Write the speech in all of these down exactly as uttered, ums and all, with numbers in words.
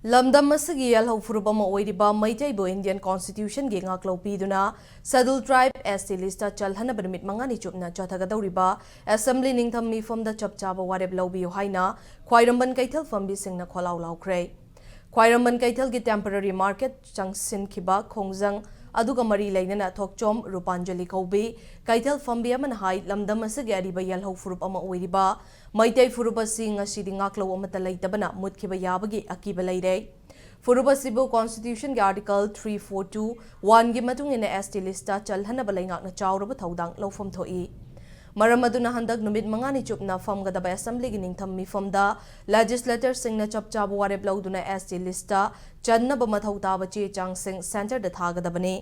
ꯂꯝꯗꯝ ꯑꯁꯤꯒꯤ ꯌꯦꯜꯍꯧ ꯐꯨꯔꯨꯞ ꯑꯃ ꯑꯣꯏꯔꯤꯕ ꯃꯩꯇꯩꯕꯨ Indian Constitutionꯒꯤ ꯉꯥꯛꯂꯧ ꯄꯤꯗꯨꯅ Scheduled Tribe S T listꯇ ꯆꯜꯍꯟꯅꯕ ꯅꯨꯃꯤꯠ ꯃꯉꯥꯅꯤ ꯆꯨꯞꯅ ꯆꯠꯊꯒꯗꯧꯔꯤꯕ Assembly ꯅꯤꯡꯊꯝ ꯃꯤꯐꯝꯗ ꯆꯞ ꯆꯥꯕ ꯋꯥꯔꯦꯞ ꯂꯧꯕꯤꯌꯨ ꯍꯥꯏꯅ ꯈ꯭ꯋꯥꯏꯔꯝꯕꯟ ꯀꯩꯊꯦꯜ ꯐꯝꯕꯤꯁꯤꯡꯅ ꯈꯣꯜꯂꯥꯎ ꯂꯥꯎꯈ꯭ꯔꯦ꯫ ꯈ꯭ꯋꯥꯏꯔꯝꯕꯟ ꯀꯩꯊꯦꯜꯒꯤ temporary market ꯆꯪꯁꯤꯟꯈꯤꯕ ꯈꯣꯡꯖꯪ ꯑꯗꯨꯒ ꯃꯔꯤ ꯂꯩꯅꯅ ꯊꯣꯛꯆꯣꯝ ꯔꯨꯄꯥꯟꯖꯂꯤ ꯀꯧꯕꯤ ꯀꯩꯊꯦꯜ ꯐꯝꯕꯤ ꯑꯃꯅ ꯍꯥꯏ, ꯂꯝꯗꯝ ꯑꯁꯤꯒꯤ ꯑꯔꯤꯕ ꯌꯦꯜꯍꯧ ꯐꯨꯔꯨꯞ ꯑꯃ ꯑꯣꯏꯔꯤꯕ ꯃꯩꯇꯩ ꯐꯨꯔꯨꯞ ꯑꯁꯤ ꯉꯁꯤꯗꯤ ꯉꯥꯛꯂꯧ ꯑꯃꯠꯇ ꯂꯩꯇꯕꯅ ꯃꯨꯠꯈꯤꯕ ꯌꯥꯕꯒꯤ ꯑꯀꯤꯕ ꯂꯩꯔꯦ꯫ ꯐꯨꯔꯨꯞ ꯑꯁꯤꯕꯨ Constitutionꯒꯤ Article three four two one ꯒꯤ ꯃꯇꯨꯡ ꯏꯟꯅ S T listꯇ ꯆꯜꯍꯟꯅꯕ ꯂꯩꯉꯥꯛꯅ ꯆꯥꯎꯔꯕ ꯊꯧꯗꯥꯡ ꯂꯧꯐꯝ ꯊꯣꯛꯏ꯫ ꯃꯔꯝ ꯑꯗꯨꯅ ꯍꯟꯗꯛ ꯅꯨꯃꯤꯠ ꯃꯉꯥꯅꯤ ꯆꯨꯞꯅ ꯐꯝꯒꯗꯕ Assemblyꯒꯤ ꯅꯤꯡꯊꯝ ꯃꯤꯐꯝꯗ Legislatorꯁꯤꯡꯅ ꯆꯞ ꯆꯥꯕ ꯋꯥꯔꯦꯞ ꯂꯧꯗꯨꯅ S T listꯇ ꯆꯟꯅꯕ ꯃꯊꯧ ꯇꯥꯕ ꯆꯦ ꯆꯥꯡꯁꯤꯡ Centreꯗ ꯊꯥꯒꯗꯕꯅꯤ꯫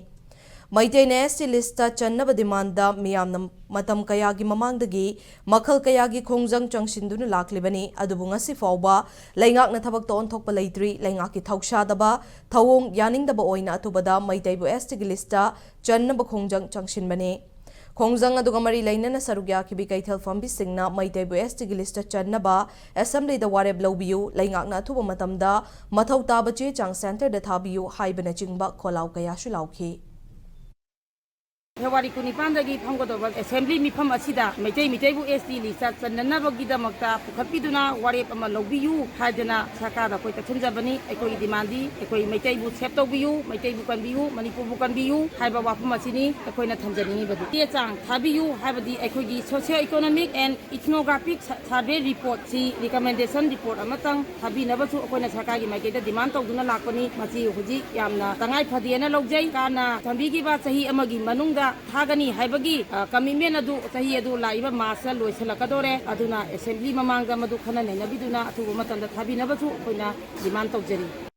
ꯃꯩꯇꯩꯅ S T listꯇ ꯆꯟꯅꯕ demandꯗ ꯃꯤꯌꯥꯝꯅ ꯃꯇꯝ ꯀꯌꯥꯒꯤ ꯃꯃꯥꯡꯗꯒꯤ ꯃꯈꯜ ꯀꯌꯥꯒꯤ ꯈꯣꯡꯖꯪ ꯆꯪꯁꯤꯟꯗꯨꯅ ꯂꯥꯛꯂꯤꯕꯅꯤ, ꯑꯗꯨꯕꯨ ꯉꯁꯤ ꯐꯥꯎꯕ ꯂꯩꯉꯥꯛꯅ ꯊꯕꯛꯇ ꯑꯣꯟꯊꯣꯛꯄ ꯂꯩꯇ꯭ꯔꯤ꯫ ꯂꯩꯉꯥꯛꯀꯤ ꯊꯧꯁꯥꯗꯕ, ꯊꯧꯑꯣꯡ ꯌꯥꯅꯤꯡꯗꯕ ꯑꯣꯏꯅ ꯑꯊꯨꯕꯗ ꯃꯩꯇꯩꯕꯨ S Tꯒꯤ listꯇ ꯆꯟꯅꯕ ꯈꯣꯡꯖꯪ ꯆꯪꯁꯤꯟꯕꯅꯤ꯫ ꯈꯣꯡꯖꯪ ꯑꯗꯨꯒ ꯃꯔꯤ ꯂꯩꯅꯅ ꯁꯔꯨꯛ ꯌꯥꯈꯤꯕꯤ ꯀꯩꯊꯦꯜ ꯐꯝꯕꯤꯁꯤꯡꯅ ꯃꯩꯇꯩꯕꯨ S Tꯒꯤ listꯇ ꯆꯟꯅꯕ Assemblyꯗ ꯋꯥꯔꯦꯞ ꯂꯧꯕꯤꯌꯨ, ꯂꯩꯉꯥꯛꯅ ꯑꯊꯨꯕ ꯃꯇꯝꯗ ꯃꯊꯧ ꯇꯥꯕ ꯆꯦ ꯆꯥꯡ Centreꯗ ꯊꯥꯕꯤꯌꯨ ꯍꯥꯏꯕꯅꯆꯤꯡꯕ ꯈꯣꯜꯂꯥꯎ ꯀꯌꯥꯁꯨ ꯂꯥꯎꯈꯤ꯫ ꯐꯦꯕ꯭ꯔꯨꯋꯥꯔꯤ ꯀꯨꯟꯅꯤꯄꯥꯟꯗꯒꯤ ꯐꯝꯒꯗꯧꯕ Assembly ꯃꯤꯐꯝ ꯑꯁꯤꯗ ꯃꯩꯇꯩ ꯃꯤꯇꯩꯕꯨ S T listꯇ ꯆꯟꯅꯅꯕꯒꯤꯗꯃꯛꯇ ꯄꯨꯈꯠꯄꯤꯗꯨꯅ ꯋꯥꯔꯦꯞ ꯑꯃ ꯂꯧꯕꯤꯌꯨ ꯍꯥꯏꯗꯅ ꯁꯔꯀꯥꯔꯗ ꯑꯩꯈꯣꯏ ꯇꯛꯁꯤꯟꯖꯕꯅꯤ꯫ ꯑꯩꯈꯣꯏꯒꯤ demandꯗꯤ ꯑꯩꯈꯣꯏ ꯃꯩꯇꯩꯕꯨ save ꯇꯧꯕꯤꯌꯨ, ꯃꯩꯇꯩꯕꯨ ꯀꯟꯕꯤꯌꯨ, ꯃꯅꯤꯄꯨꯔꯕꯨ ꯀꯟꯕꯤꯌꯨ ꯍꯥꯏꯕ ꯋꯥꯐꯝ ꯑꯁꯤꯅꯤ ꯑꯩꯈꯣꯏꯅ ꯊꯝꯖꯅꯤꯡꯉꯤꯕꯗꯤ꯫ ꯆꯦ ꯆꯥꯡ ꯊꯥꯕꯤꯌꯨ ꯍꯥꯏꯕꯗꯤ ꯑꯩꯈꯣꯏꯒꯤ socio economic and ethnographic survey reportꯁꯤ recommendation report ꯑꯃꯇꯪ ꯊꯥꯕꯤꯅꯕꯁꯨ ꯑꯩꯈꯣꯏꯅ ꯁꯔꯀꯥꯔꯒꯤ ꯃꯥꯏꯀꯩꯗ demand ꯇꯧꯗꯨꯅ ꯂꯥꯛꯄꯅꯤ꯫ ꯃꯁꯤ ꯍꯧꯖꯤꯛ ꯌꯥꯝꯅ ꯇꯉꯥꯏ ꯐꯗꯦꯅ ꯂꯧꯖꯩ꯫ ꯁꯔꯀꯥꯔꯅ ꯊꯝꯕꯤꯈꯤꯕ ꯆꯍꯤ ꯑꯃꯒꯤ ꯃꯅꯨꯡꯗ ꯊꯥꯒꯅꯤ ꯍꯥꯏꯕꯒꯤ, ꯑ, commitment ꯑꯗꯨ ꯆꯍꯤ ꯑꯗꯨ ꯂꯥꯛꯏꯕ Marchꯇ ꯂꯣꯏꯁꯤꯜꯂꯛꯀꯗꯧꯔꯦ꯫ ꯑꯗꯨꯅ Assembly ꯃꯃꯥꯡꯗ ꯃꯗꯨ ꯈꯟꯅ ꯅꯩꯅꯕꯤꯗꯨꯅ ꯑꯊꯨꯕ ꯃꯇꯝꯗ ꯊꯥꯕꯤꯅꯕꯁꯨ ꯑꯩꯈꯣꯏꯅ demand ꯇꯧꯖꯔꯤ꯫